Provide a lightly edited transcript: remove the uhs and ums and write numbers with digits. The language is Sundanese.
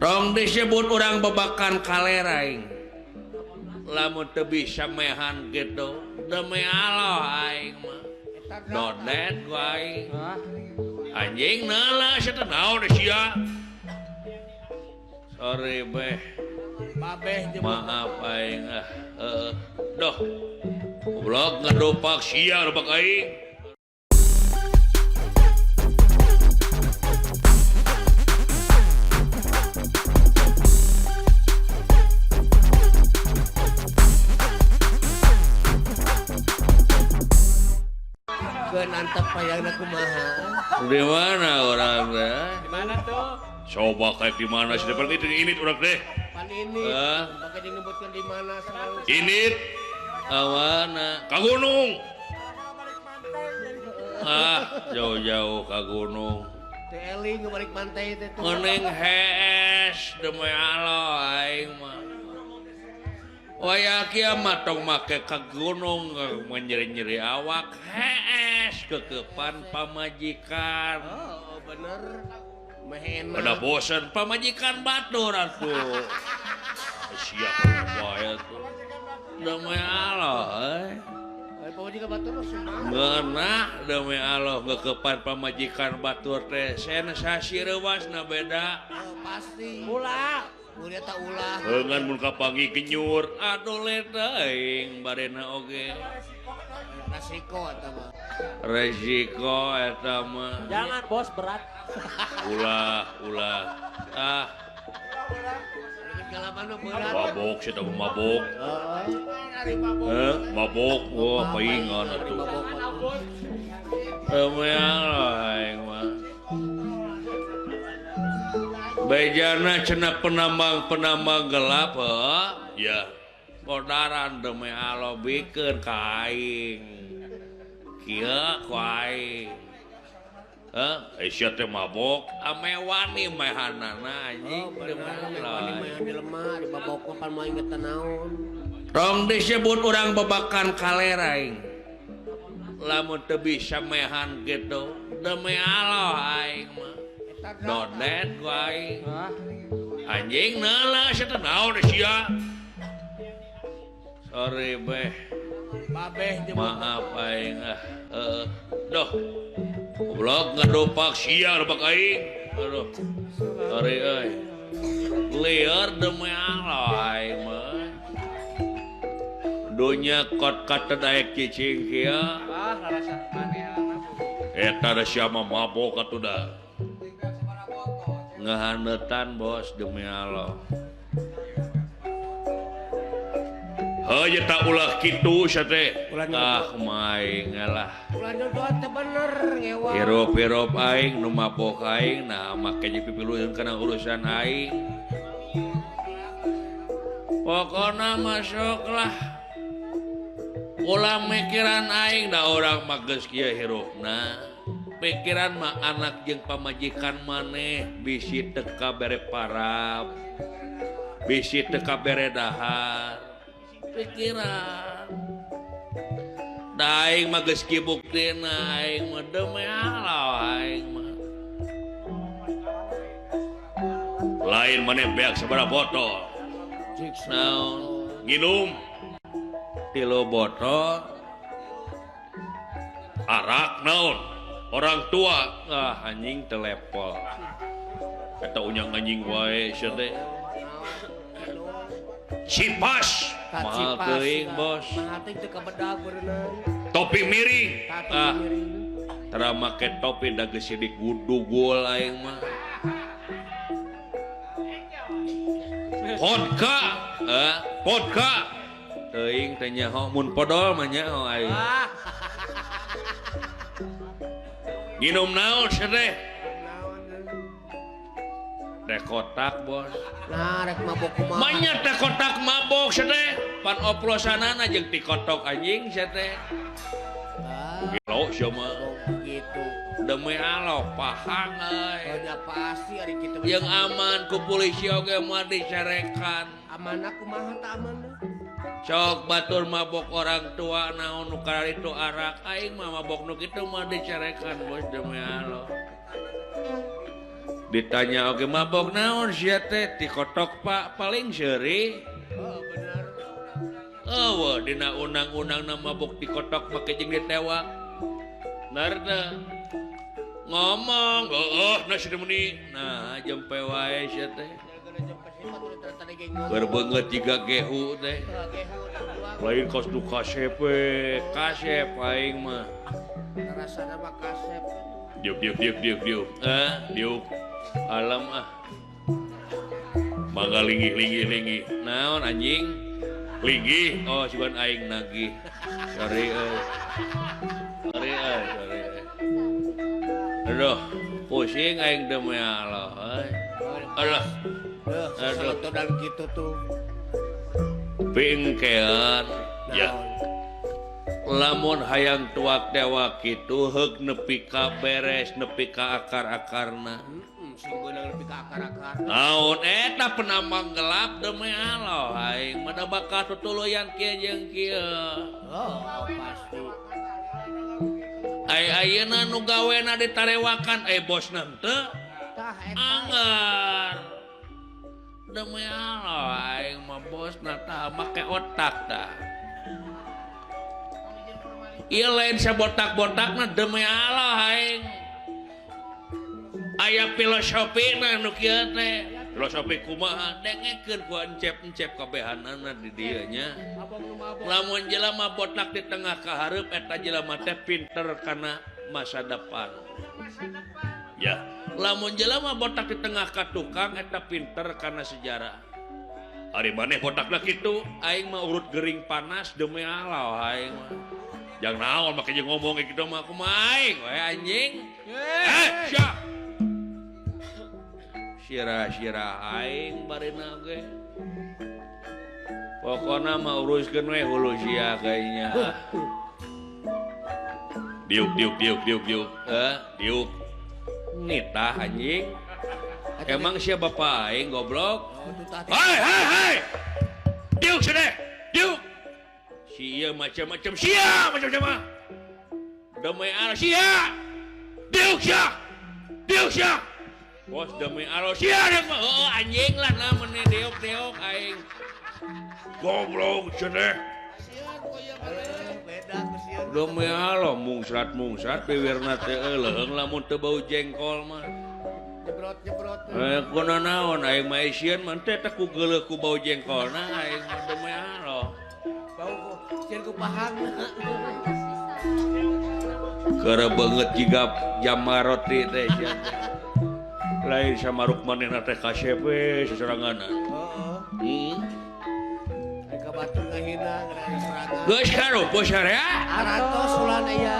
Tong disebut orang babakan kalera aing. Lamun teu bisa mehan gitu, demi Allah aing mah. Dodet ku aing. Anjing neula sia teh naon sia. Sorry beh. Babeh maaf aing ah. Heeh. Doh. Goblok ngadopak sia rupak aing. Antep payangna kumaha? Di mana orang teh? Di mana tuh? Coba kayak di mana sih depan itu ini urang teh. Pan ini. Pakai disebutkeun di mana selalu. Ini awana ka gunung. Ah, jauh-jauh ka gunung. Teh eling balik pantai teh tuh. Mending hees demi Allah aing mah. Waya kiamat tong make ka gunung menyeri-nyeri awak hees kekepan pamajikan. Oh, bener. Mehena. Udah bosen pamajikan batur atuh. Siap bae atuh. Demi Allah euy. Pamajikan batur ngeunah demi Allah kekepan pamajikan batur teh sensasi reuasna beda. Oh, pasti. Ulah. Dengan mun kapanggih genyur aduh leteuing barena oge resiko eta mah resiko eta mah jangan bos berat ulah ulah ah mabok sia teh mabok heuh mabok wah paingan atuh aing mah bejana cenah penambang-penambang gelap ya kodaran demi Allah bikeun ka aing kieu ku aing heuh sia teh mabok ame wani mehanana anjing demi Allah wani lemah dibabok pan moal inget naon tong disebut urang babakan kalera aing lamun teu bisa mehan kitu demi Allah aing mah dodet ku aing. Anjing neula sia teh naon sia. Sorry beh. Babeh maaf aing ah. Heeh. Doh. Goblok ngadopak sia rupak aing. Aduh. Sorry euy. Lieur demi Allah aing mah. Dunya kot kata daek cicing kieu. Ah, rasa manehna. Eta da sia mah mabok atuh da. Ngehanetan bos demi Allah. Heuh tak ulah kitu sia teh. Ah maing lah. Ulah nyontohan teh bener ngewa. Hirup-hirup aing nu mabok aing nah make jeung pipiluheun kana urusan aing. Pokona masuklah. Ulah mikiran aing da urang mah geus kieu hirupna. Pikiran mah anak jeung pamajikan maneh bisi teu kabere parab bisi teu kabere dahar pikiran da aing mah geus kieu buktina aing mah demi Allah aing mah lain maneh beak sabaraha botol naon nginum 3 botol arak naon orang tua ah anjing telepon eta unyang anjing wae sia teh cipas mahal teuing bos mahal teuing teu kabedag beunang topi miring ah tara make topi da geus sidik gudugul aing mah vodka vodka teuing teh nyaho mun podol mah nyaho aing nginum naon sia teh? Teh kotak bos. Nah rek mabok kumaha? Manya teh kotak mabok sia teh. Pan oplosanana jeung ti kotok anjing sia teh. Gelo sia mah. Gitu. Demi Allah pahang euy. Udah pasti ari kitu. Jeung aman ku polisi oge moal dicarekan. Amanah kumaha tah amanah? Sok batur mabok orang tua naon nu kararitu arak aing mah mabok nu kitu mah dicarekan bos demi Allah. Ditanya oge mabok naon sia teh dikotok Pak paling seuri. Oh bener. Eueuh dina undang-undangna mabok dikotok make jeung ditewak. Bener teu? Ngomong heueuh na si meni. Nah jempe wae sia teh. Keur beungeut jiga gehu teh. Lain kos nu kasep we, kasep aing mah. Rasana mah kasep. Diuk diuk diuk diuk diuk. Ah, diuk. Alam ah. Mangga linggih linggih linggih. Naon anjing? Linggih. Oh, sugan aing nagih. Sorry euy. Sorry euy, sorry. Aduh, pusing aing demi Allah euy. Alah. Aduh, dan gitu tuh. Pingkean. Ya. Lamun hayang tuak dewa kitu heug nepi ka beres nepi ka akar-akarna. Nepi ka akar-akarna. Naon eta penambang gelap demi Allah aing mah bakal tutuluyan kieu jeung kieu. Oh, pasti. Ai ayeuna nu gawena ditarewakan bosna henteu. Tah eta. Anggar. Demi Allah aing mah bosna tah make otak tah. Ieu lain sabotak-botakna demi Allah aing. Aya filosofina nu kieu teh. Filosofi kumaha dengekeun ku encep-encep kabehanana di dieu nya. Lamun jelema botak di tengah ka hareup eta jelema teh pinter kana masa depan. Ya, lamun jelema botak di tengah ka tukang eta pinter kana sejarah. Ari maneh botakna kitu, aing mah urut gering panas demi Allah aing mah. Jangan naon make jeung ngomong kitu mah kumaha aing we anjing. Eh, sia. Sirah-sirah aing barina ge. Pokona mah uruskeun we hulu sia kayaknya. Diuk diuk diuk diuk diuk. Diuk. Nitah anjing. Emang sia bapak aing goblok? Hei hei hei. Diuk sini. Diuk. Sia macam-macam sia macam-macam. Demi Allah sia. Diuk sia. Diuk sia. Bos demi Allah sia deuk mah. Heueuh anjing lah nah meuni diuk-diuk aing. Goblok ceneh. Demi Allah mungsrat-mungsrat piwirna teh leuheung lamun teu bau jengkol mah. Jebrot-jebrot. Kunaon naon aing mah sieun mah teh ku geuleuh ku bau jengkolna aing mah demi Allah. Bau sieun ku pahang. Keur beungeut jiga jamar roti teh sia. Lain sama ruk manehna teh kasep we sasoranganna. Heeh. Heeh. Ka batur ngahina ngeunaan sorangan. Geus karupuh sarea. Arantos ulan aya.